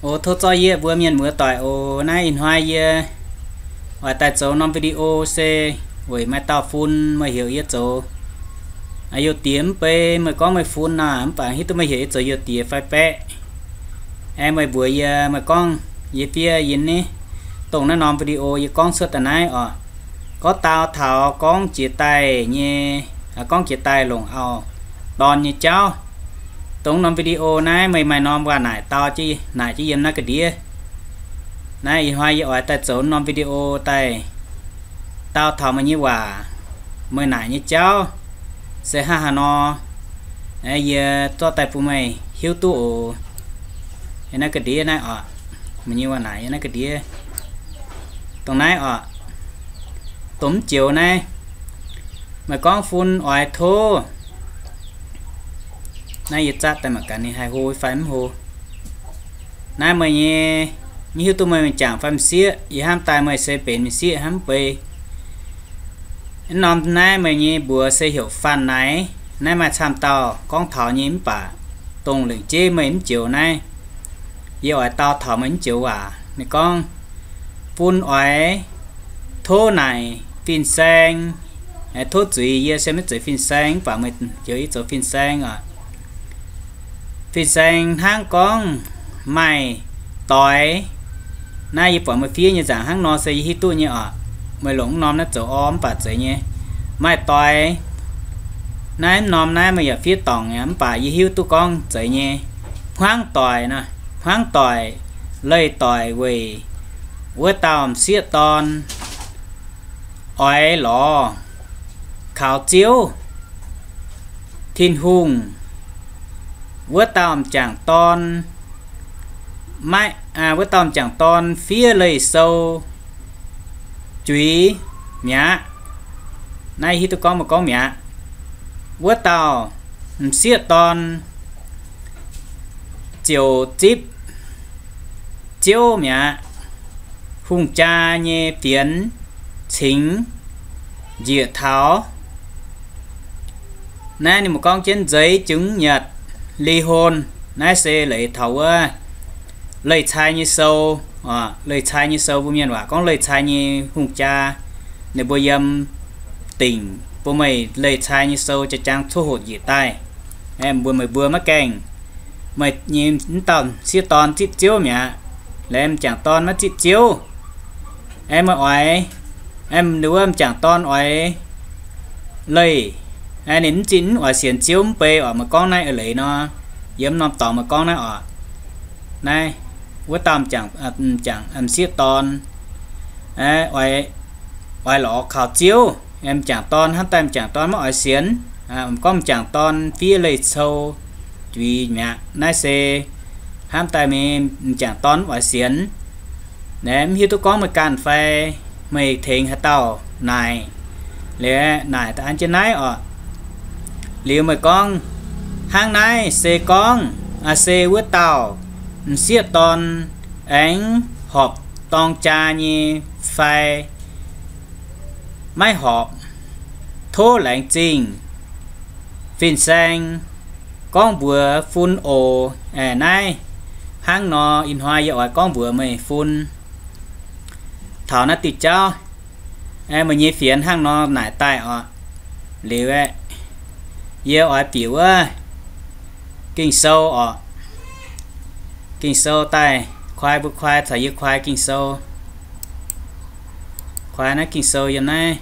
O, tov zorqv yie mbuo mienh muoz doic oc. Naaiv ih hnoi yie oix daaih zoux norm video se weic maaih dauh fun meih heuc yie zoux youh diex mv bei. Meih gorngv meih fun naaic mv baac hiuv duqv meih heuc yie zoux youh diex fai baeqv. Aeqv, meih mbuox yie, meih gorngv yie fiev yie niv, dongh naaiv norm video yie gorngv cuotv daaih naaiv oc, gorngv dau taux gorngv jiex daaih nyei, gorngv jiex daaih longc auv-dorn nyei jauv. Dongh norm video naaiv meih maaih norm waac naaic dau, naaic jienv yiem naaiv ga'ndiev. Naaiv ih hnoi yie oix daaih zoux norm video daaih dau taux meih nyei waac, meih naaic nyei jauv se hnangv haaix nor, yie zorqv daaih bun meih hiuv duqv oc. Yiem naaiv ga'ndiev naaiv oc, meih nyei waac naaic yiem naaiv ga'ndiev. Dongh naaiv oc, dongh mv joux naaiv, meih gorngv fun oix tov. Naaiv yie zatv daaih mangc gaax ninh haih hlo fai mv hlo. Naaiv meih nyei, mv hiuv duqv meih m'jangc fai m'sieqv, yie hnamv daaih meih se benx m'sieqv hnangv mv bei. Mv norm naaiv meih nyei mbuox se heuc Fanh Naix. Naaiv maaih camv dauh gorngv taux nyei mv baac dongh lengc jeiv meih mv joux naaiv, yie oix dau taux meih mv joux waac. Ninh gorngv, fun oix tov naaic fin-saeng, tov zuiz. Yie se maiv zeiz fin-saeng mv baac meih heuc yie zoux fin-saeng oc. Fin-saeng hnangv gorngv maaih doix. Naaiv yie buatc meih fiev nyei nzaangc hnangv nor se yie hiuv duqv nyei oc. Meih longc mv norm naaiv zoux orv mv baac zeiz nyei. Maaih doix. Naaiv mv norm naaiv meih yaac fiev dorngc aqv mv baac yie hiuv duqv gorngv zeiz nyei. Hmuangv doic nor, hmuangv doic, leih doic weic wuov dauh m'sieqv dorn oix lorz kaux Ziouv Tin-Hungh. Wuov dauh m'jangc dorn maiv, wuov dauh m'jangc dorn fiev leih sou juix mi'aqv. Naaiv hiuv duqv gorngv meih gorngv mi'aqv. Wuov dauh m'sieqv dorn ziouc zipv Ziouv mi'aqv. Hungh jaa nyei fienx cingx njiec taux. Naaiv ninh mbuo gorngv jienv nzeix jungx nyatc, lee hon. Naaiv se leiz taux wuov leih cai nyei sou. Leih cai nyei sou mbuo mienh waac gorngv leih cai nyei hungh jaa. Ninh mbuo yiem dingc bun meih leih cai nyei sou jaa-jangv coqv hoqc njiec daaih. Mbuo meih mbuo maiv gaengh, meih nyei mv dauh m'sieqv dorn zipv Ziouv mi'aqv. Laengz m'jangc dorn maiv zipv Ziouv. Aeqv, meih oix, aeqv, wuov m'jangc dorn oix leih, aeqv, ninh mv zinh mv oix sienx Ziouv mv bei oc. Meih gorngv naaiv eix leiz nor, yiem norm dorngx meih gorngv naaiv oc. Naaiv wuov dauh m'jangc, m'sieqv dorn oix lorz kaux Ziouv. M'jangc dorn hnamv daaih m'jangc dorn maiv oix sienx. Gorngv m'jangc dorn fiev leih sou juix mi'aqv. Naaiv se hnamv daaih meih m'jangc dorn mv oix sienx. Naaiv mv hiuv duqv gorngv meih ganh fai meih tengx haaix dauh naaic. Liuz naaic da'an jienv naaiv oc. Liuz meih gorngv, hnangv naaiv se gorngv, se wuov dauh m'sieqv dorn aengx horpc dorng jaa nyei fai maiv horpc, tov laengz zingh fin-saeng gorngv mbuox fun oc. Aeqv, naaiv hnangv nor ih hnoi yie oix gorngv mbuox meih fun taux naaiv diuh jauv. Aeqv, meih nyei fienx hnangv nor naaic daaih oc. Liuz aeqv, yie oix bieqc wuov Ging-Sou oc. Ging-Sou daaih, kuaai mbuo kuaai caux yie kuaai Ging-Sou. Kuaai naaiv Ging-Sou yiem naaiv.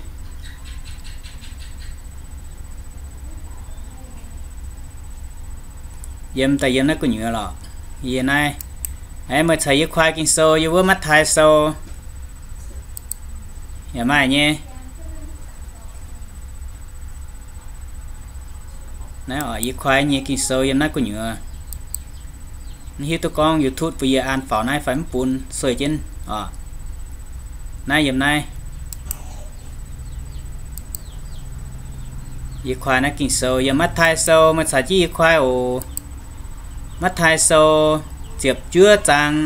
Yiem daaih yiem naaiv gu'nyuoz lorqc. Yie naaiv, aeqv, meih caux yie kuaai Ging-Sou yiem wuov Matv^taai Sou. Yaac maaih nyei. Naaiv oc, yie kuaai nyei Ging-Sou yiem naaiv gu'nyuoz. Mv hiuv duqv gorngv YouTube bun yie an faaux naaiv fai mv bun, sueih jienv oc. Naaiv yiem naaiv. Yie kuaai naaiv Ging-Sou yiem Matv^taai Sou, meih caux jienv yie kuaai oc. Matv^taai Sou ziepc juov zaang.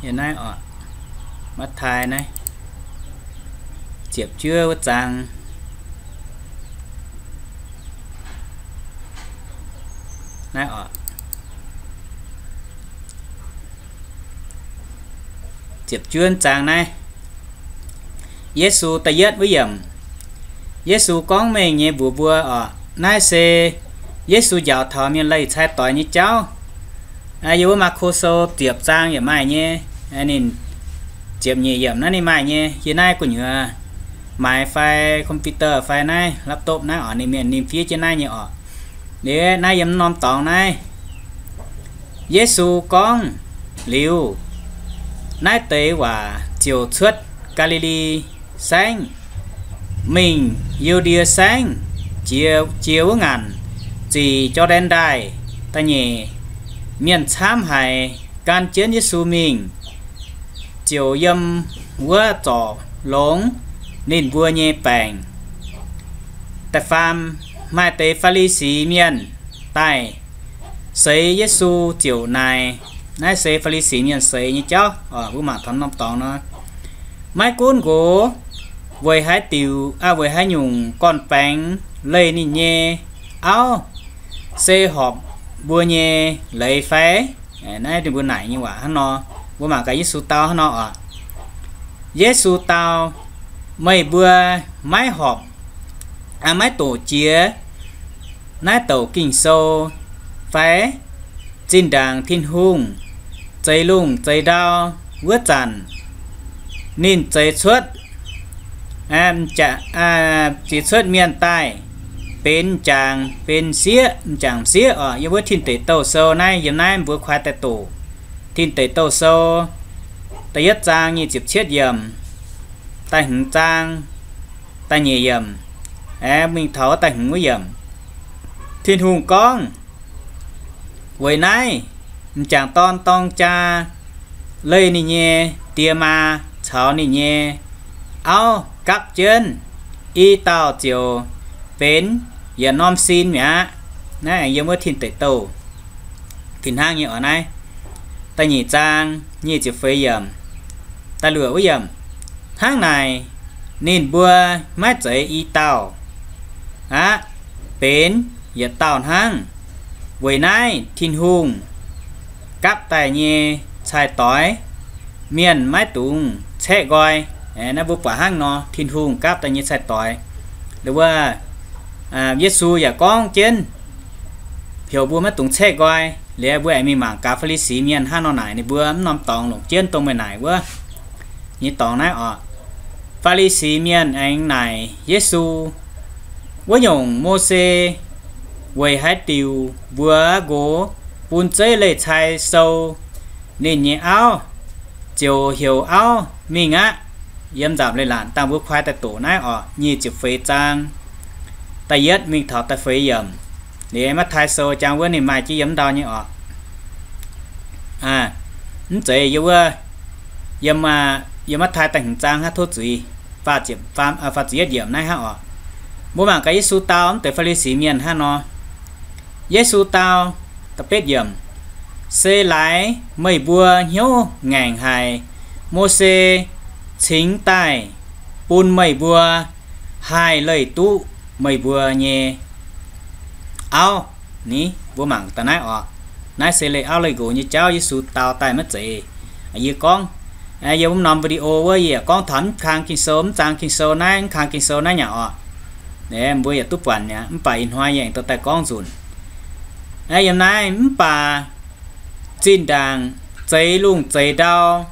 Yiem naaiv oc, Matv^taai naaiv ziepc juov wuov zaang. Naaiv oc, ziepc juov zaang naaiv. Yesu da'yietv wuov yiemc. Yesu gorngv mengh nyei mbuox mbuo oc, naaiv se Yesu njaaux taux mienh leih cai doix nyei jauv. Yiem wuov Maako Sou ziepc zaang yaac maaih nyei, ninh ziepc nyeic yiemc naaiv ninh maaih nyei. Yie naaiv gu'nyuoz maaiz fai computer fai naaiv laptop naaiv oc, ninh mienh ninh fiev jienv naaiv nyei oc. Liuz naaiv yiem norm dorngx naaiv, Yesu gorngv liuz, naaiv deix waac ziouc cuotv Gaa^li^li Saengv, mingh Yu^ndie Saengv, jiex, jiex wuov ngaanc zic Jor^ndaen Ndaaih da'nyeic. Mienh camv haic gan jienv Yesu mingh, ziouc yiem wuov zorc longx ninh mbuo nyei baengc. Da'faam, maaih deix Faa^li^si Mienh daaih seix Yesu ziouc naaic, naaiv se Faa^li^si Mienh seix nyei jauv, mbuo mangc taux norm dorngx nor. Maiv gunv nqox weic haaix diuc, weic haaix nyungc gorn-baengx leih ninh nyei auv, se horpc mbuo nyei leiz fai? Naaiv ninh mbuo naaic nyei waac hnangv nor. Mbuo mangc gaax Yesu dau hnangv nor oc. Yesu dau, meih mbuo maiv horpc, maiv doqc jiex naaiv douc Ging-Sou fai? Zinh ndaangc Tin-Hungh zeix lungh zeix ndau wuov zanc, ninh zeix cuotv, zeix cuotv mienh daaih benx m'jangc benx m'sieqv, m'jangc m'sieqv oc. Yiem wuov Tin Deic Douh Sou naaiv, yiem naaiv mbuo kuaaiv daaih doqc Tin Deic Douh Sou da'yietv zaang nyic ziepc cietv yiemc, da'hmz zaang da'nyeic yiemc, aengx mingh taux da'hmz wuov yiemc. Tin-Hungh gorngv, weic naaiv m'jangc dorn dorng jaa leih ninh nyei die maa caux ninh nyei auv gapv jienv, i dauh ziouc benx yietc norm sin mi'aqv. Naaiv aengx yiem wuov Tin Deic Douh fih hnangv nyei oc. Naaiv da'nyeic zaang nyic ziepc feix yiemc, da'luoqc wuov yiemc. Hnangv naaic, ninh mbuo maiv zeiz i dauh aqv, benx yietc dauh hnangv. Weic naaiv Tin-Hungh gapv daaih nyei cai-doix, mienh maiv dungx caeqv nqoi. Naaiv mbuo buatc hnangv nor, Tin-Hungh gapv daaih nyei cai-doix. Wuov, Yesu yaac gorngv jienv heuc mbuo maiv dungx caeqv nqoi. Liuz mbuo aengx mingh mangc gaax Faa^li^si Mienh hnangv nor naaic ninh mbuo. Mv norm dorngx longc jienv dongh meih naaic wuov nyei dorngx naaiv oc. Faa^li^si Mienh aengx naaic Yesu, wuov nyungc Mose weic haaix diuc mbuox nqox bun zeiv leih cai sou ninh nyei auv, ziouc heuc auv mingh aqv? Yiem nzamc leiz-latc dangh mbuo kuaaiv daaih doqc naaiv oc, nyic ziepc feix zaang, da'yietv mingh taux da'feix yiemc. Liuz Matv^tai Sou jangx wuov ninh maaih jienv yiem ndau nyei oc. Mv zeiz yiem wuov, yiem, yiem Matv^tai da'hmz zaang hnangv tov zuiz, faah ziepc yietv yiemc naaiv hnangv oc. Mbuo mangc gaax Yesu dau mv deix Faa^li^si Mienh hnangv nor. Yesu dau, da'betv yiemc, se laaix meih mbuo hnyouv ngaengc haic, Mose cingx daaih bun meih mbuo haih leih duqv meih mbuo nyei auv ni. Mbuo mangc daaih naaiv oc. Naaiv se leih auv leih nqox nyei jauv Yesu dau daaih maiv zeiz. Yie gorngv, yie wuov norm video wuov yie yaac gorngv taux mv kang Ging-Sou, mv zaang Ging-Sou naaiv, mv kang Ging-Sou naaiv nyei oc. Mbuo yaac duqv buatc mi'aqv, mv baac ih hnoi yie aengx dorh daaih gorngv nzunc. Yiem naaiv mv baac zinh ndaangc zeix lungh zeix ndau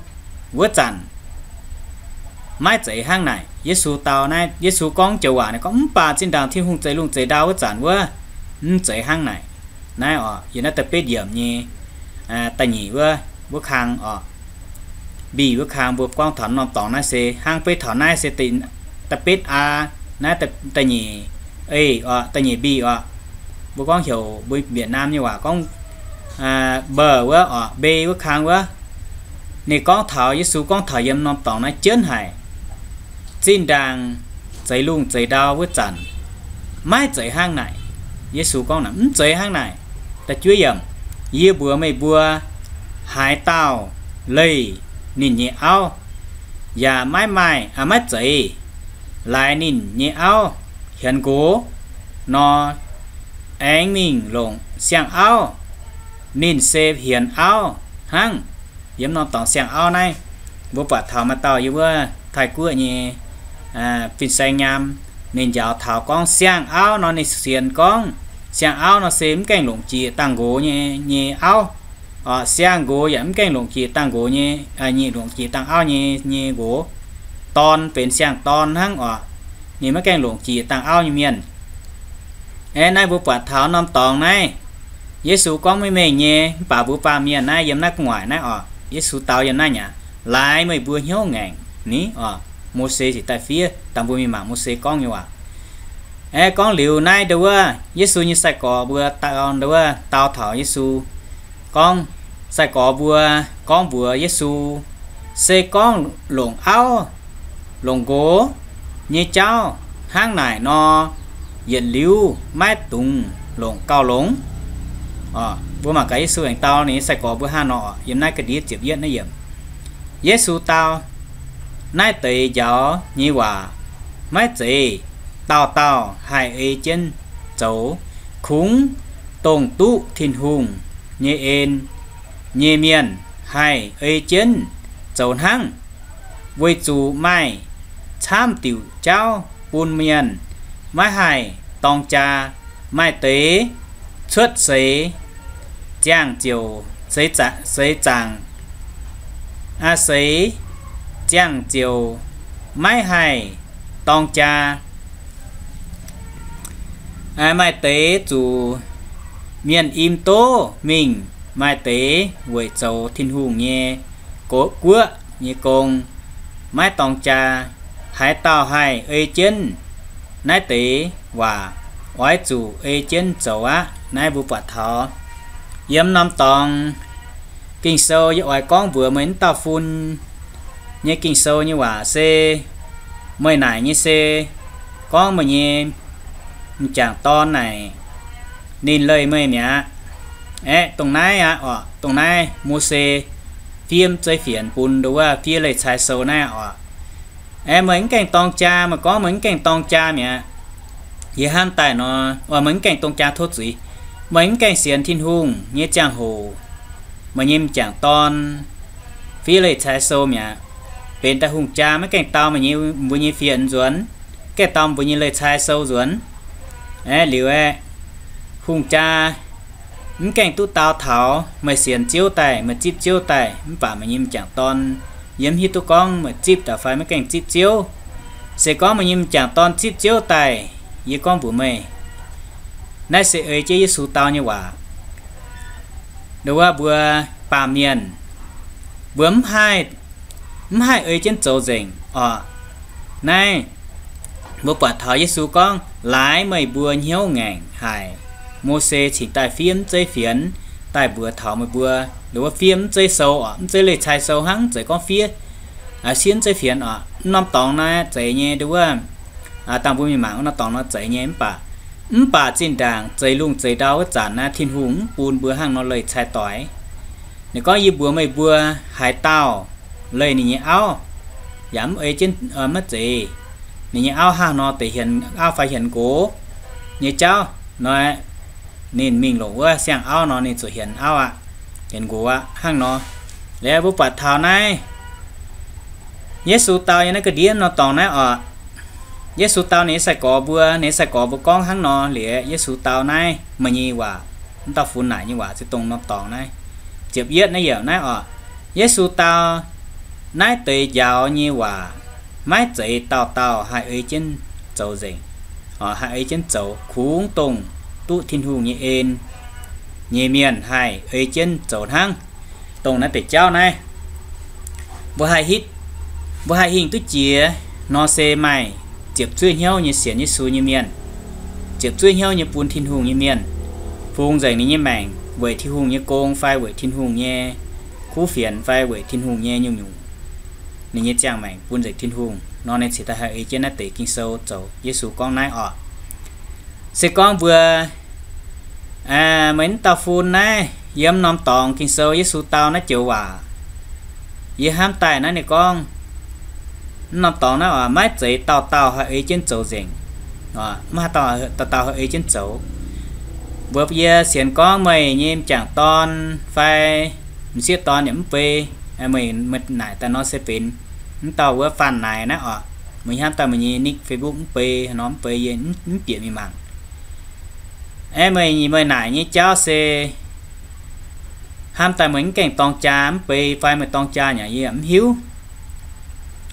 wuov zanc, maiv zeiz hnangv naaic. Yesu dau naaiv, Yesu gorngv joux waac naaiv gorngv, mv baac zinh ndaangc Tin-Hungh zeix lungh zeix ndau wuov zanc wuov, mv zeiz hnangv naaic. Naaiv oc, yiem naaiv da'betv yiemc nyei da'nyeic wuov, wuov kang oc. Mbiih wuov kang mbuo gorngv taux norm dorngx naaiv se hnangv beiv taux naaiv se da'betv aa, naaiv da'nyeic eix oc, da'nyeic mbiih oc. Mbuo gorngv heuc mbuo Việt Nam nyei waac gorngv mbeh wuov oc, mbeh wuov kang wuov. Ninh gorngv taux, Yesu gorngv taux yiem norm dorngx naaiv jienv haic. Zinh ndaangc zeix lungh zeix ndau wuov zanc, maiv zeiz hnangv naaic. Yesu gorngv naaic, mv zeiz hnangv naaic. Da'juov yiemc, yie mbuox meih mbuo, haaix dauh leih ninh nyei auv, yaac maiv maaih, maiv zeiz laaix ninh nyei auv hienx nqox nor, aengx mingh longc siang-auv, ninh se hienx auv hnangv. Yiem norm dorngx siang-auv naaiv, mbuo buatc taux maaih dauh yiem wuov Taiv-Guoqv nyei fin-saeng nyaam, ninh njaaux taux gorngv siang-auv nor ninh sienx gorngv siang-auv nor se mv gaengh longc jiex dangh nqox nyei, nyei auv. Siang-nqox yaac mv gaengh longc jiex dangh nqox nyei, longc jiex dangh auv nyei, nyei nqox. Dorn benx siang-dorn hnangv oc. Ninh maiv gaengh longc jiex dangh auv nyei mienh. Aeqv, naaiv mbuo buatc taux norm dorngx naaiv, Yesu gorngv maiv mengh nyei, mv baac mbuo baamh mienh naaiv yiem naaiv gu'nguaaic naaiv oc, Yesu dau yiem naaiv nyei aqv. Laaix meih mbuo hnyouv ngaengc ni oc. Mose cingx daaih fiev dangh mbuo mingh mangc Mose gorngv nyei waac. Aeqv, gorngv liuz naaiv ndau wuov Yesu nyei sai-gorx mbuo dau, ndau wuov dau taux Yesu gorngv, sai-gorx mbuo gorngv mbuox Yesu, se gorngv longc auv, longc nqox nyei jauv hnangv naaic nor, yietc liuz maiv dungx longc gauh longx. Mbuo mangc gaax Yesu aengx dau ninh nyei sai-gorx mbuo hnangv nor oc, yiem naaiv ga'ndiev ziepc yietv naaiv yiemc. Yesu dau, naaiv deix njaaux nyei waac maiv zeiz dauh dauh haih ei jienv zoux. Kungx dongh duqv Tin-Hungh nyei en nyei mienh haih ei jienv zoux hnangv. Weic zuqc maaih camv diuc jauv bun mienh maiv haih dorng jaa. Maaih deix cuotv seix ziangh ziouc, seix zaangc, seix ziangh ziouc maiv haih dorng jaa. Maaih deix zuqc mienh im doz mingh, maaih deix weic zoux Tin-Hungh nyei guoqv nyei gong maiv dorng jaa. Haaix dauh haih ei jienv naaiv deix waac, oix zuqc ei jienv zoux aqv. Naaiv mbuo buatc taux yiem norm dorngx Ging-Sou yie oix gorngv mbuox meih wuov dauh fun nyei Ging-Sou nyei waac se, meih naaic nyei se gorngv meih nyei m'jangc dorn naaic ninh leih meih mi'aqv. Aeqv, dongh naaiv aqv oc, dongh naaiv Mose fiev mv zeiv fienx bun ndau wuov fiev Leiz Cai Sou naaiv aqv oc. Aeqv, meih mv gaengh dorng jaa, meih gorngv meih mv gaengh dorng jaa mi'aqv. Yie hnamv daaih nor, meih mv gaengh dorng jaa tov zuiz, meih mv gaengh sienx Tin-Hungh nyei ziangh hoc, meih nyei m'jangc dorn fiev Leiz Cai Sou mi'aqv. Benx daaih hungh jaa maiv gaengh dau meih nyei, mbuo nyei fienx nzuonx, gaengh dau mbuo nyei Leiz Cai Sou nzuonx. Aeqv, liuz aeqv, hungh jaa mv gaengh duqv dau taux meih sienx Ziouv daaih, meih zipv Ziouv daaih, mv baac meih nyei m'jangc dorn, yie mv hiuv duqv gorngv meih zipv daaih fai maiv gaengh zipv Ziouv. Se gorngv meih nyei m'jangc dorn zipv Ziouv daaih, yie gorngv mbuox meih, naaiv se ei jienv Yesu dau nyei waac. Ndau wuov mbuo baamh mienh, mbuo mv haih, mv haih ei jienv zoux nzengc oc. Naaiv mbuo buatc taux Yesu gorngv, laaix meih mbuo hnyouv ngaengc haic, Mose cingx daaih fiev mv zeiv fienx daaih mbuox taux meih mbuo, ndau wuov fiev mv zeiv sou oc, mv zeiv Leiz Cai Sou hnangv, mv zeiz gorngv fiev, fiev mv zeiv fienx oc. Mv norm dorngx naaiv zeiz nyei ndau wuov, dangh mbuo mingh mangc wuov norm dorngx nor zeiz nyei, mv baac, mv baac zinh ndaangc zeix lungh zeix ndau wuov zanc naaiv Tin-Hungh mv bun mbuo hnangv nor leih cai doix. Ninh gorngv, yie mbuox meih mbuo, haaix dauh leih ninh nyei auv, yaac mv ei jienv, maiv zeiz ninh nyei auv hnangv nor deix hienx auv fai hienx nqox nyei jauv nor, ninh mingh longc wuov siang-auv nor ninh zuqc hienx auv aqv, hienx nqox aqv hnangv nor. Liuz mbuo buatc taux naaiv Yesu dau nyei naaiv ga'ndiev norm dorngx naaiv oc. Yesu dau ninh nyei sai-gorx mbuo, ninh nyei sai-gorx mbuo gorngv hnangv nor liuz, Yesu dau naaiv meih nyei waac, mv dauh funx naaic nyei waac se dongh norm dorngx naaiv, ziepc yietv naaiv yiemc naaiv oc. Yesu dau, naaiv deix njaaux nyei waac maiv zeiz dauh dauh haih ei jienv zoux nzengc, haih ei jienv zoux. Kungx dongh duqv Tin-Hungh nyei en nyei mienh haih ei jienv zoux hnangv. Dongh naaiv deix jauv naaiv, mbuo haih hitv, mbuo haih hingh duqv jiex nor se maaih ziepc zuoqv hnyouv nyei sienx Yesu nyei mienh, ziepc zuoqv hnyouv nyei bun Tin-Hungh nyei mienh, fungx nzengc ninh nyei maengc weic Tin-Hungh nyei gong fai weic Tin-Hungh nyei kuv fienx fai weic Tin-Hungh nyei nyungc-nyungc, ninh nyei ziangh maengc bun nzengc Tin-Hungh nor, ninh cingx daaih haih ei jienv naaiv deix Ging-Sou zoux. Yesu gorngv naaiv oc. Se gorngv mbuo, meih wuov dauh fun naaiv yiem norm dorngx Ging-Sou Yesu dau naaiv joux waac, yie hnamv daaih naaiv ninh gorngv, mv norm dorngx naaiv oc, maiv zeiz dauh dauh haih ei jienv zoux nzengc, mv haaix dauh dauh dauh haih ei jienv zoux. Mbuo yie sienx gorngv meih nyei m'jangc dorn fai m'sieqv dorn yaac mv bei, Meih, meih naaic daaih nor se benx mv dauh wuov Faanh Naaic naaiv oc. Meih hnamv daaih meih nyei nick Facebook mv bei nor, mv bei yie mv bieqc mingh mangc. Aeqv, meih, meih naaic nyei jauv se hnamv daaih meih mv gaengh dorng jaa mv bei fai meih dorng jaa yaac yie mv hiuv.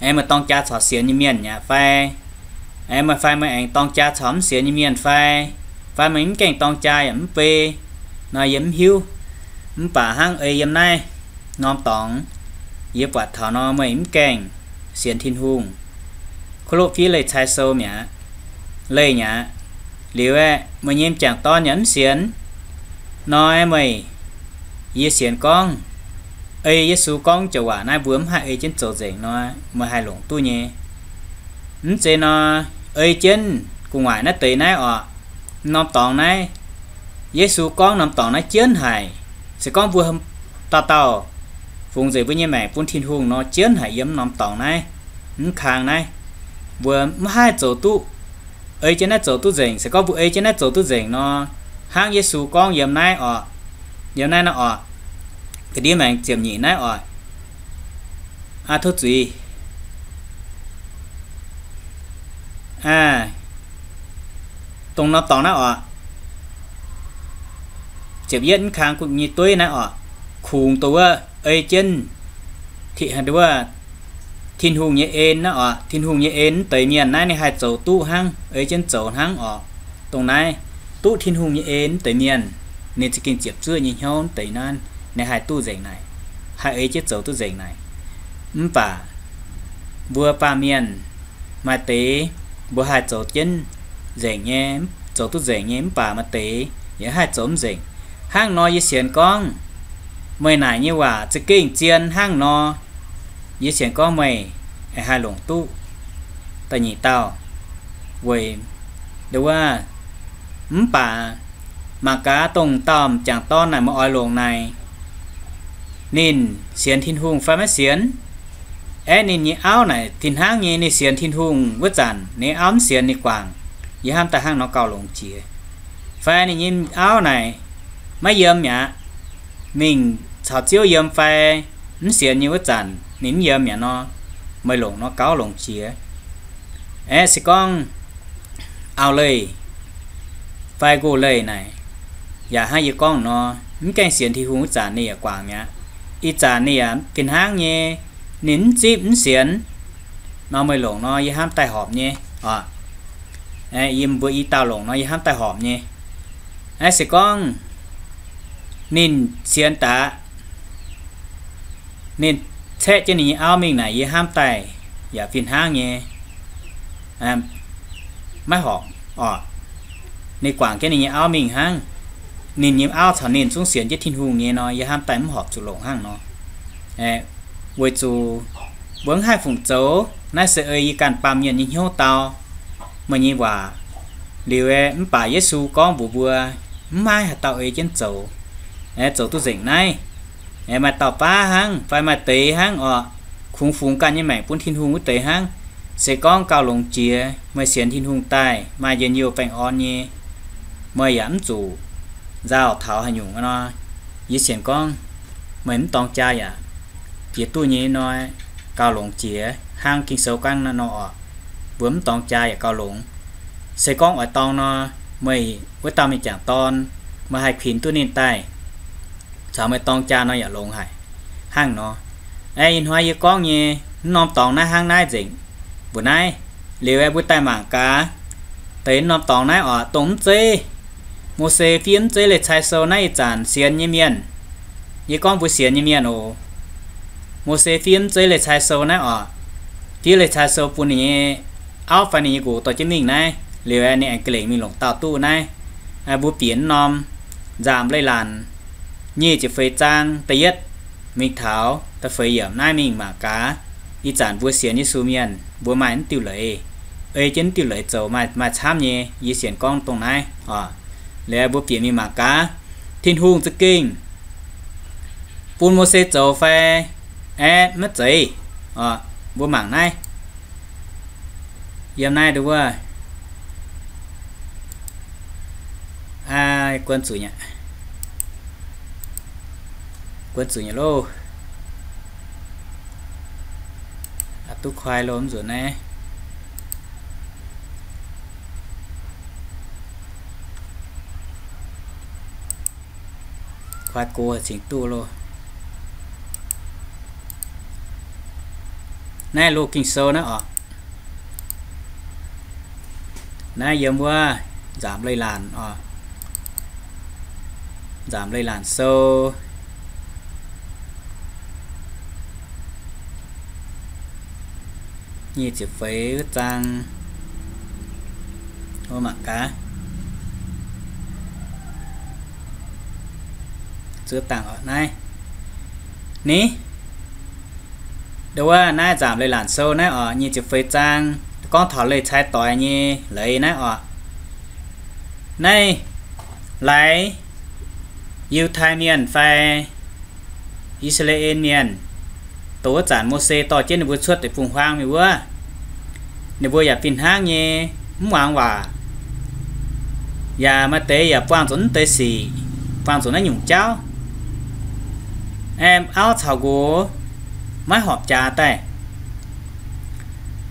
Aeqv, meih dorng jaa caux sienx nyei mienh yaac fai, aeqv, meih fai meih aengx dorng jaa caux mv sienx nyei mienh fai, fai meih mv gaengh dorng jaa yaac mv bei nor yie mv hiuv. Mv baac hnangv ei yiem naaiv norm dorngx, yie buatc taux nor meih mv gaengh sienx Tin-Hungh. Ko loqv fiev leih cai sou mi'aqv, leih mi'aqv. Liuz aeqv, meih nyei m'jangc dorn yaac mv sienx nor, meih, yie sienx gorngv ei Yesu gorngv joux waac naaiv mbuo mv haih ei jienv zoux nzengc nor, meih haih longc duqv nyei. Mv zeiz nor, ei jienv gu'nguaaic naaiv deix naaiv oc, norm dorngx naaiv, Yesu gorngv norm dorngx naaiv jienv haic. Se gorngv mbuo dauh dauh fungx nzengc mbuo nyei maengc bun Tin-Hungh nor, jienv haic yiem norm dorngx naaiv, mv kang naaiv, mbuo mv haih zoux duqv ei jienv naaiv zoux duqv nzengc. Se gorngv mbuo ei jienv naaiv zoux duqv nzengc nor, hnangv Yesu gorngv yiem naaiv oc, yiem naaiv nor oc, ga'ndiev maengx ziepc nyeic naaiv oc, aa, tov zuiz, aa, dongh norm dorngx naaiv oc, ziepc yietv, mv kang nyei dueiv naaiv oc, kungx dongh wuov ei jienv wuov Tin-Hungh nyei en naaiv oc. Tin-Hungh nyei en mv deix mienh naaiv ninh haih zoux duqv hnangv, ei jienv zoux hnangv oc. Dongh naaiv duqv Tin-Hungh nyei en mv deix mienh, ninh za'gengh ziepc zuoqv nyei hnyouv mv deix naaiv, ninh haih duqv nzengc naaic, haih ei jienv zoux duqv nzengc naaic. Mv baac mbuo baamh mienh maaih deix mbuo haih zoux jienv nzengc nyei, zoux duqv nzengc nyei, mv baac maaih deix yaac haih zoux mv nzengc. Hnangv nor yie sienx gorngv meih naaic nyei waac za'gengh zien hnangv nor, yie sienx gorngv meih aengx haih longc duqv da'nyeic dauh weic nduov. Mv baac mangc gaax dongh dauh m'jangc dorn naaic meih oix longc naaic, ninh sienx Tin-Hungh fai maiv sienx? Aeqv, ninh nyei auv naaic fih hnangv nyei ninh sienx Tin-Hungh wuov zanc, ninh auv mv sienx ninh guangc, yie hnamv daaih hnangv nor gauh longx jiex. Fai ninh nyei auv naaic maiv yiem mi'aqv, mingh caux Ziouv yiem fai mv sienx nyei wuov zanc ninh mv yiem mi'aqv nor, meih longc nor gauh longx jiex. Aeqv, se gorngv auv-leih fai nqox-leih naaic, yaac hnangv yie gorngv nor, mv gaengh sienx Tin-Hungh wuov zanc ninh yaac guangc mi'aqv. Ih zanc ninh yaac fih hnangv nyei, ninh mv zipv mv sienx nor, meih longc nor yie hnamv daaih horpc nyei oc. Yie mbuo i dauh longc nor yie hnamv daaih horpc nyei. Aeqv, se gorngv ninh sienx daaih, ninh caeqv jienv ninh nyei auv mingh naaic, yie hnamv daaih yaac fih hnangv nyei, maiv horpc oc. Ninh guangc jienv ninh nyei auv mingh hnangv. Ninh nyei auv caux ninh zungv sienx jienv Tin-Hungh nyei nor, yie hnamv daaih mv horpc zuqc longc hnangv nor. Weic zuqc mbuo mv haih fungc zoux. Naaiv se ei yie ganh baamh mienh nyei hnyouv dau meih nyei waac liuz, mv baac Yesu gorngv mbuox mbuo, mv maaih haaix dauh ei jienv zoux, zoux duqv nzengc naaiv. Maaih dauh baav hnangv fai maaih deix hnangv oc, kungx fungx ganh nyei maengc bun Tin-Hungh wuov deix hnangv. Se gorngv gauh longx jiex meih sienx Tin-Hungh daaih maaih njien-youh baengh orn nyei, meih yaac mv zuqc nzauh taux haaix nyungc nor. Yie sienx gorngv meih mv dorng jaa yaac jiex duqv nyei nor, gauh longx jiex hnangv Ging-Sou gorngv nor oc. Mbuo mv dorng jaa yaac gauh longx. Se gorngv oix dorng nor, meih wuov dauh mingh jangc dorn, meih haih kuinx duqv ninh daaih caux meih dorng jaa nor yaac longx haic hnangv nor. Aeqv, ih hnoi yie gorngv nyei mv norm dorngx naaiv hnangv naaiv nzengc. Mbuo naaiv liuz, mbuo daaih mangc gaax deix mv norm dorngx naaiv oc, dongh mv zeiz Mose fiev mv zeiz Leiz Cai Sou naaiv ih zanc sienx nyei mienh. Yie gorngv mbuo sienx nyei mienh oc. Mose fiev mv zeiz Leiz Cai Sou naaiv oc. Fiev Leiz Cai Sou bun ninh nyei auv fai ninh nyei nqox dorh jienv mingh naaiv. Liuz ninh aengx ga'lengc mingh longc dauh duqv naaiv. Mbuo bieqc mv norm Nzamc Leiz Lanc nyic ziepc feix zaang da'yietv mingh taux da'feix yiemc naaiv mingh mangc gaax. Ih zanc mbuo sienx Yesu mienh mbuo maaih mv diuh leiz, ei jienv mv diuh leiz zoux maaih, maaih camv nyei. Yie sienx gorngv dongh naaiv oc. Liuz mbuo bieqc mingh mangc gaax, Tin-Hungh za'gengh bun Mose zoux fai aeqv maiv zeiz oc. Mbuo mangc naaiv, yiem naaiv nduov, guon zuqc nyei, guon zuqc nyei loh. Duqv kuaai loh, mv nzunc naaiv kuaai go cingx duqv loh. Naaiv loh Ging-Sou naaiv oc. Naaiv yiem wuov Nzamc Leiz-Latc oc. Nzamc Leiz-Latc Sou nyic ziepc feix wuov zaang. Mangc gaax, zuov dangh oc naaiv. Ni, ndo wuov naaiv Nzamc Leiz-Latc Sou naaiv oc, nyic ziepc feix zaang, gorngv taux leiz-cai doix nyei leiz naaiv oc. Naaiv laaix Yiutai Mienh fai I^saa^laa^en Mienh, dongh wuov zanc Mose dorh jienv ninh mbuo cuotv deic-bung-huaang mingh wuov, ninh mbuo yaac fih hnangv nyei mv muangx waac, yaac maaih deix yaac buangh zuqc mv deix sic, buangh zuqc naaiv nyungc jauv, aengx auv caux nqox maiv horpc jaax daaih.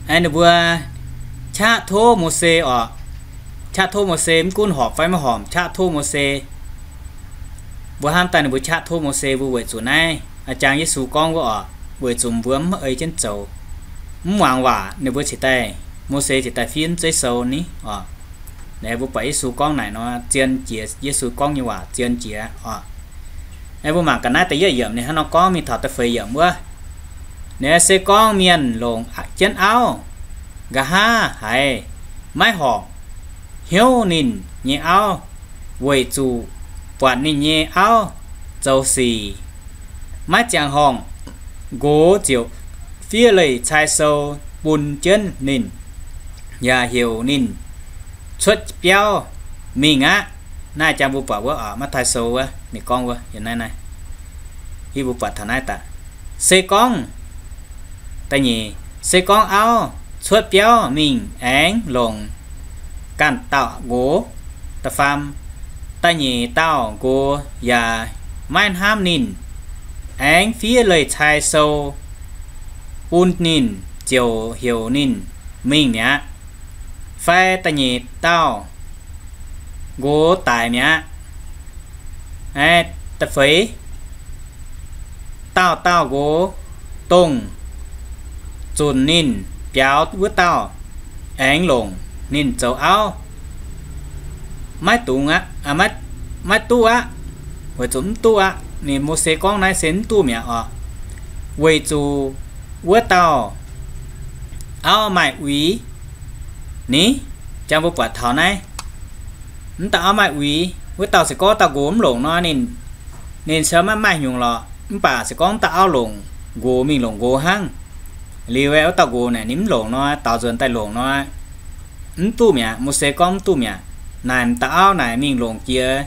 Aengx ninh mbuo qaqv tov Mose oc. Qaqv tov Mose, mv gunv horpc fai maiv horpc, qaqv tov Mose. Mbuo hnamv daaih ninh mbuo qaqv tov Mose mbuo weic zuqc naaiv, a'jang Yesu gorngv wuov oc, weic zuqc mbuo mv ei jienv zoux, mv muangx waac, ninh mbuo cingx daaih, Mose cingx daaih fiev mv zeiv sou ni oc. Naaiv mbuo buatc Yesu gorngv naaic nor, zien jiex Yesu gorngv nyei waac zien jiex oc. Aengx mbuo mangc ga'naaiv da'yietv yiemc ninh hnangv nor gorngv mingh taux da'feix yiemc wuov. Naaiv se gorngv mienh longc jienv auv, nqa'haav haiz maiv horpc, hnyouv ninh nyei auv, weic zuqc buatc ninh nyei auv zoux sic maiv ziangh horngh, nqox ziouc fiev leiz-cai sou bun jienv ninh, yaac heuc ninh cuotv biauv mingh aqv. Naaiv jang mbuo buatc wuov oc, Matv^taai Sou wuov ninh gorngv wuov, naaiv, mbuo buatc taux naaiv daaih. Se gorngv, da'nyeic, se gorngv auv cuotv biauv mingh aengx longc ganh dauh nqox. Da'faam, da'nyeic dauh nqox yaac maiv hnamv ninh, aengx fiev leiz-cai sou bun ninh ziouc heuc ninh mingh mi'aqv. Fai da'nyeic dauh nqox daic mi'aqv. Da'feix, dauh dauh nqox dongh zunc ninh biaux wuov dauh aengx longc ninh zoux auv, maiv dungx aqv, maiv duqv aqv, weic zuqc mv duqv aqv. Ninh Mose gorngv naaiv se mv duqv mi'aqv oc. Weic zuqc wuov dauh auv maaih uix. Ni, jang mbuo buatc taux naaiv, mv dauh auv maaih uix, wuov dauh se gorngv dauh nqox mv longc nor, ninh, ninh se maiv maaih hnyungc lorqc. Mv baac se gorngv dauh auv longc nqox mingh longc nqox hnangv. Liuz wuov dauh nqox naaic ninh mv longc nor, daaux nzuonx daaih longc nor, mv duqv mi'aqv. Mose gorngv mv duqv mi'aqv. Naaic m'dauh auv naaic mingh longc jiex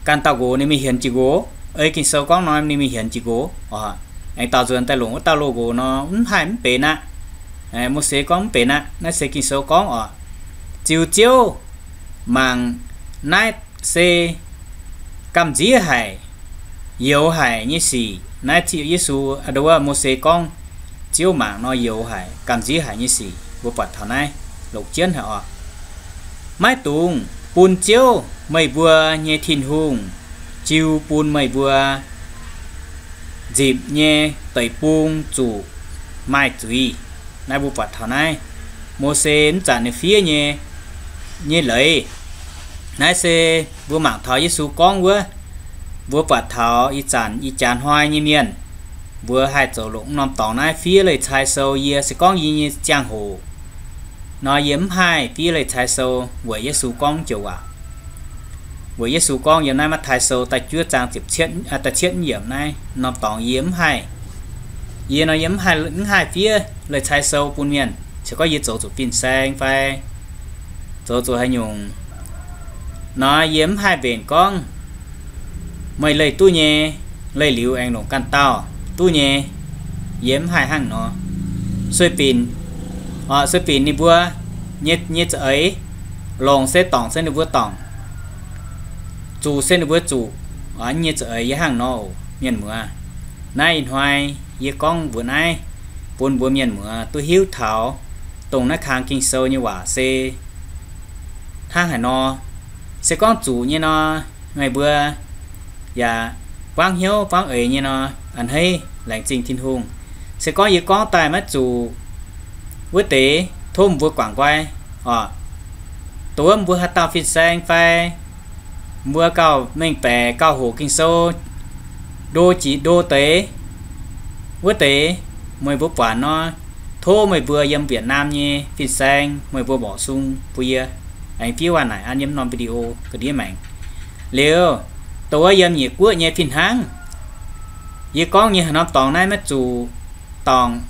ganh dauh nqox, ninh mingh hienx jiex nqox. Ei Ging-Sou gorngv nor, ninh mingh hienx jiex nqox. Aengx daaux nzuonx daaih longc wuov dauh loz nqox nor, mv haih mv benx aqv. Mose gorngv mv benx aqv. Naaiv se Ging-Sou gorngv oc. Ziux Ziouv mangc naaiv se gamh nziev haic, youx haic nyei sic. Naaiv Ziouv Yesu, aa, ndo wuov Mose gorngv Ziouv mangc nor youx haic, gamh nziev haic nyei sic. Mbuo buatc taux naaiv longc jienv haic oc. Maiv dungx bun Ziouv, meih mbuo nyei Tin-Hungh, jiu bun meih mbuo nzipc nyei deic-bung zuqc maaih zuiz. Naaiv mbuo buatc taux naaiv Mose mv zanc ninh fiev nyei, nyei leiz. Naaiv se mbuo mangc taux Yesu gorngv wuov, mbuo buatc taux ih zanc ih jaax hnoi nyei mienh, mbuo haih zoux longc norm dorngx naaiv fiev leiz-cai sou. Yie se gorngv yie nyei ziangh hoc nor, yie mv haih fiev leiz-cai sou weic Yesu gorngv joux waac. Weic Yesu gorngv yiem naaiv Matv^taai Sou da'juov zaang ziepc cietv, aa, da'cietv yiemc naaiv norm dorngx yie mv haih. Yie nor yie mv haih, mv haih fiev leiz-cai sou bun mienh. Se gorngv yie zoux zuqc fin-saeng fai zoux zuqc haaix nyungc nor, yie mv haih mbenc gorngv meih leih duqv nyei, leih liuz aengx longc ganh dauh duqv nyei. Yie mv haih hnangv nor. Sueih binc, sueih binc ninh mbuo nyei, nyei za'eix, longc se dorngc se ninh mbuo dorngc, zuqc se ninh mbuo zuqc, nyei za'eix yie hnangv nor oc, mienh muoz. Naaiv ih hnoi yie gorngv mbuox naaiv. bun mbuo mienh muoz duqv hiuv taux dongh naaiv kang Ging-Sou nyei waac se hnangv haaix nor. Se gorngv zuqc nyei nor, meih mbuo yaac buangv hnyouv buangv eix nyei nor, a'hneiv laengz zingh Tin-Hungh. Se gorngv yie gorngv daaih maiv zuqc wuov deix, tov mbuo guangc nqoi oc. Dongh wuov mbuo haaix dauh fin-saeng fai mbuo gauh mengh baeqc gauh hoqc Ging-Sou ndo jiex ndo deix wuov deix, meih mbuo buatc nor, tov meih mbuo yiem Việt Nam nyei fin-saeng meih mbuo mborqv sung bun yie, aengx fiev waac naaic an yiem norm video ga'ndiev maengx. Liuz, dongh wuov yiem nyiec guoqv nyei fih hnangv. Yie gorngv nyei haaix norm dorngx naaiv maiv zuqc dorngc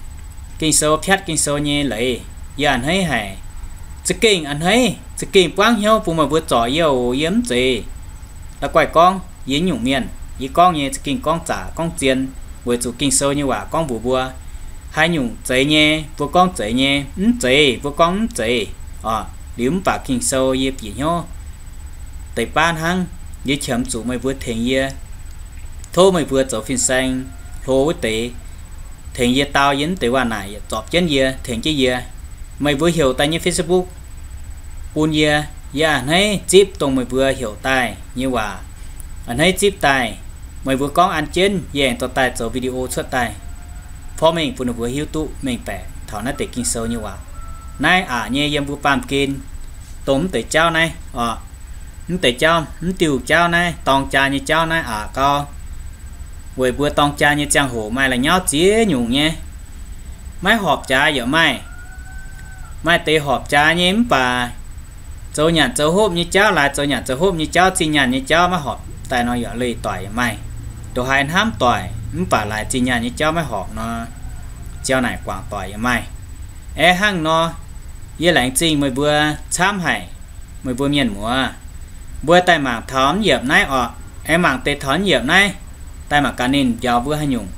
Ging-Sou, piatv Ging-Sou nyei leiz, yie a'hneiv haic. Za'gengh a'hneiv, za'gengh buangv hnyouv bun meih mbuo zorc yie oc. Yie mv zeiz da'guaih gorngv yie nyungc mienh. Yie gorngv nyei za'gengh gorngv zaqc gorngv zien, weic zuqc Ging-Sou nyei waac gorngv mbuox mbuo, haaix nyungc zeiz nyei mbuo gorngv zeiz nyei, mv zeiz mbuo gorngv mv zeiz oc. Liuz mv baac Ging-Sou yie bieqc hnyouv deix baav hnangv, yie qiemx zuqc meih mbuo tengx yie. Tov meih mbuo zoux fin-saeng hlo wuov deix tengx yie dau yie mv deix waac naaic, yietc zorpc jienv yie, tengx jienv yie. Meih mbuo heuc daaih nyei Facebook bun yie, yie a'hneiv zipv dongh meih mbuo heuc daaih nyei waac, a'hneiv zipv daaih. Meih mbuo gorngv an jienv, yie aengx dorh daaih zoux video cuotv daaih, porv mengh bun ninh mbuo hiuv duqv mengh baeqc taux naaiv deix Ging-Sou nyei waac. Naaiv aqc nyei yiem mbuo baamh gen dongh mv deix jauv naaiv oc. Mv deix jauv, mv diuh jauv naaiv, dorng jaa nyei jauv naaiv aqc gau. Weic mbuo dorng jaa nyei ziangh hoc maaih la'nyauv ziex nyungc nyei. Maiv horpc jaax yaac maaih. Maaih deix horpc jaax nyei mv baac zoux nyanc zoux hopv nyei jauv laaix zoux nyanc zoux hopv nyei jauv, zinh nyaanh nyei jauv maiv horpc daaih nor yaac leih doic yaac maaih. Dongh haaix hnamv doic mv baac laaix zinh nyaanh nyei jauv maiv horpc nor, ziouc naaic guangc doic yaac maaih. Aeqv, hnangv nor, yie laengz zingh meih mbuo camv haic, meih mbuo mienh muoz. Mbuo daaih mangc taux mv yiemc naaiv oc. Aengx mangc deix taux mv yiemc naaiv, daaih mangc gaax ninh mbiauz mbuo haaix nyungc.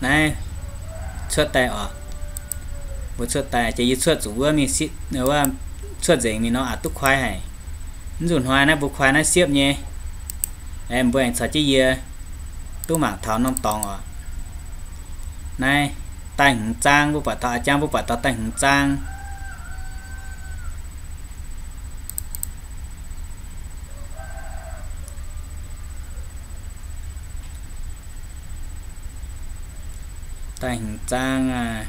Naaiv cuotv daaih oc. Mbuo cuotv daaih, jiex yie cuotv zuqc wuov mingh, cuotv nzengc mingh nor aqc duqv kuaai haic. Mv zuqc hnoi naaiv mbuo kuaai naaiv siepv nyei. Aeqv, mbuo aengx caux jienv yie duqv mangc taux norm dorngx oc. Naaiv daaih hmz zaang, mbuo buatc taux a'jang, mbuo buatc taux daaih hmz zaang. Daaih hmz zaang aqv.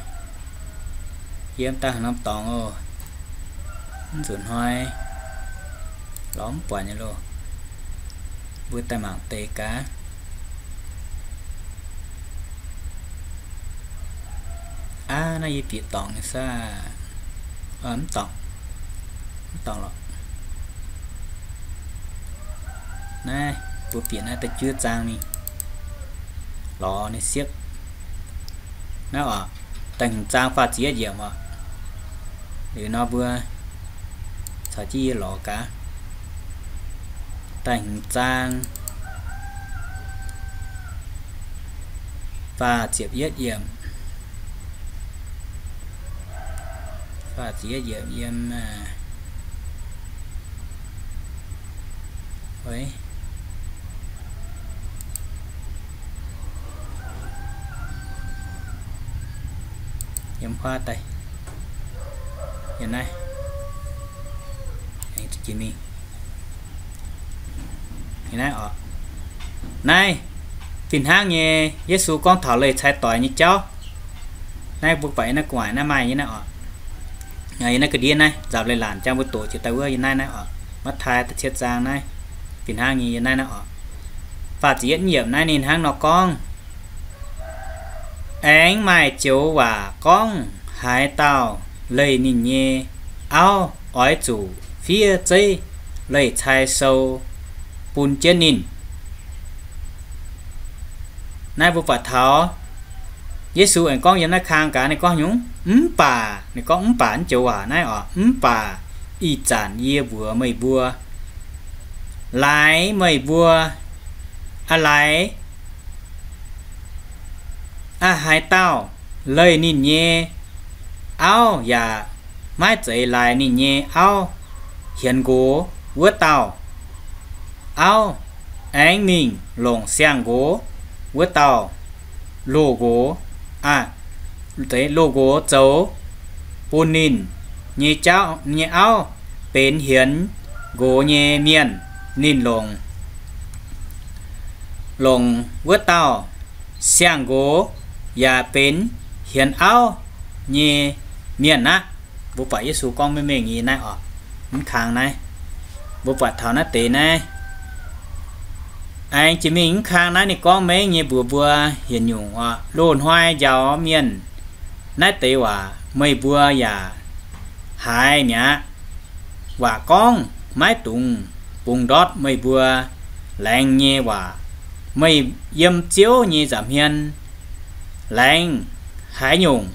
Yiem daaih haaix norm dorngx oc. Mv zuqc hnoi lorz mv buatc nyei loh. Mbuo daaih mangc deix gaax. Aav, naaiv yie bieqc dorngc nyei saah? Mv dorngc. Mv dorngc lorqc. Naaiv mbuo bieqc naaiv da'juov zaang mingh, lorz ninh siepv. Naaiv oc, da'hmz zaang faah ziepc yietv yiemc oc. Liuz nor mbuo caux jienv yie lorz gaax. Da'hmz zaang faah ziepc yietv yiemc. Faah ziepc yietv yiemc yiem, yiem huaav daaih, yiem naaiv, aengx zuqc jiex mingh. Naaiv oc, naaiv fih hnangv nyei Yesu gorngv taux leih cai doic nyei jauv. Naaiv mbuo buatc yiem naaiv gu'nguaaic naaiv maaih nyei naaiv oc. Yiem naaiv ga'ndiev naaiv nzapc leiz-latc jang mbuo doqc jiex daaih wuov yiem naaiv naaiv oc. Matv^taai da'cietv zaang naaiv fih hnangv nyei yiem naaiv naaiv oc. Faah ziepc yietv yiemc naaiv ninh hnangv nor gorngv, aengx maaih joux waac gorngv, haaix dauh leih ninh nyei auv oix zuqc fiev zeiv leih cai sou bun jienv ninh. Naaiv mbuo buatc taux Yesu aengx gorngv yiem naaiv kang gaax, ninh gorngv nyungc, mv baac, ninh gorngv mv baac, mv joux waac naaiv oc, mv baac ih zanc yie mbuox meih mbuo, laaix meih mbuo, aa, laaix, aa, haaix dauh leih ninh nyei auv yaac maiv zeiz laaix ninh nyei auv hienx nqox wuov dauh auv, aengx mingh longc siang-nqox wuov dauh loz-nqox, aa, loz-nqox zoux bun ninh nyei jauv, nyei auv benx hienx nqox nyei mienh. Ninh longc, longc wuov dauh siang-nqox yaac benx hienx auv nyei mienh aqv. Mbuo buatc Yesu gorngv mengh mengh nyei naaiv oc, mv kang naaiv. Mbuo buatc taux naaiv deix naaiv aengx jiex mingh mv kang naaiv ninh gorngv mengh nyei mbuox mbuo yietc nyungc oc. Loz-hnoi njaaux mienh naaiv deix waac meih mbuo yaac haiz mi'aqv. Waac gorngv maiv dungx bungx ndortv meih mbuo laengz nyei waac. Meih yiem Ziouv nyei nza'hmien laengz haaix nyungc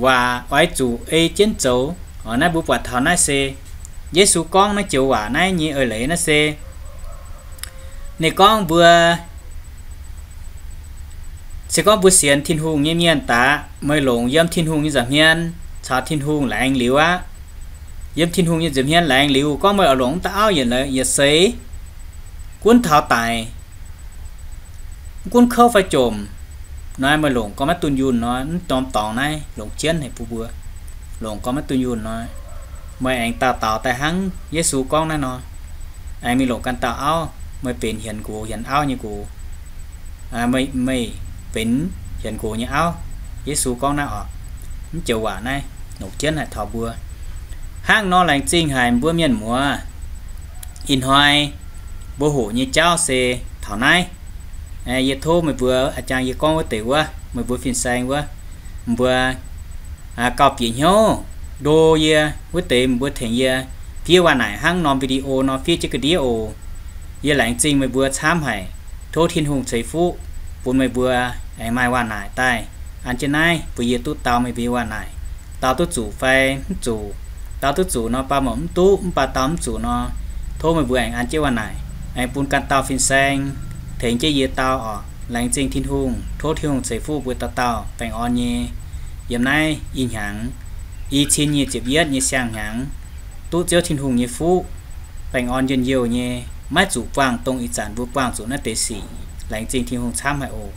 waac oix zuqc ei jienv zoux. Naaiv mbuo buatc taux naaiv se Yesu gorngv naaiv joux waac naaiv nyei eix leiz naaiv se ninh gorngv mbuo, se gorngv mbuo sienx Tin-Hungh nyei mienh daaih, meih longc yiem Tin-Hungh nyei nza'hmien caux Tin-Hungh laengz liuz aqv. Yiem Tin-Hungh nyei nza'hmien laengz liuz, gorngv meih oix longc mv dauh auv yietc leiz yietc seix, gunv taux daic, mv gunv kouv fai jomc, naaiv meih longc gorngv maiv dunh yunh nor, mv norm dorngx naaiv longc jienv haic bun mbuo. Longc gorngv maiv dunh yunh nor, meih aengx daux daux daaih hnangv Yesu gorngv naaiv nor, aengx mingh longc ganh dauh auv, meih benx hienx nqox hienx auv nyei nqox. Meih, meih benx hienx nqox nyei auv. Yesu gorngv naaiv oc. Mv joux waac naaiv longc jienv haic taux mbuo. Hnangv nor laengz zingh haic mbuo mienh muoz. Ih hnoi mbuo hoqc nyei jauv se taux naaiv. Yie tov meih mbuo, a'jang yie gorngv wuov deix wuov, meih mbuo fin-saeng wuov, mbuo gauh bieqc hnyouv ndo yie wuov deix, mbuo tengx yie fiev waac naaic hnangv norm video nor fiev jienv ga'ndiev oc. Yie laengz zingh meih mbuo camv haic. Tov Tin-Hungh ceix fuqv bun meih mbuo aengx maaih waac naaic daaih an jienv naaiv bun yie duqv dau meih mbuo waac naaic. Dau duqv zuqc fai mv zuqc, dau duqv zuqc nor baac mv duqv, mv baac dau mv zuqc nor, tov meih mbuo aengx an jienv waac naaic, aengx bun ganh dauh fin-saeng tengx jienv yie dau oc. Laengz zingh Tin-Hungh. Tov Tin-Hungh ceix fuqv mbuo dauh dauh baengh orn nyei. Yiem naaiv ih hnyangx, i cin nyic ziepc yietv nyei siang-hnyangx, duqv Ziouv Tin-Hungh nyei fuqv baengh orn njien-youh nyei, maiv zuqc buangh dongh ih zanc mbuo buangh zuqc naaiv deix sic. Laengz zingh Tin-Hungh camv haic oc.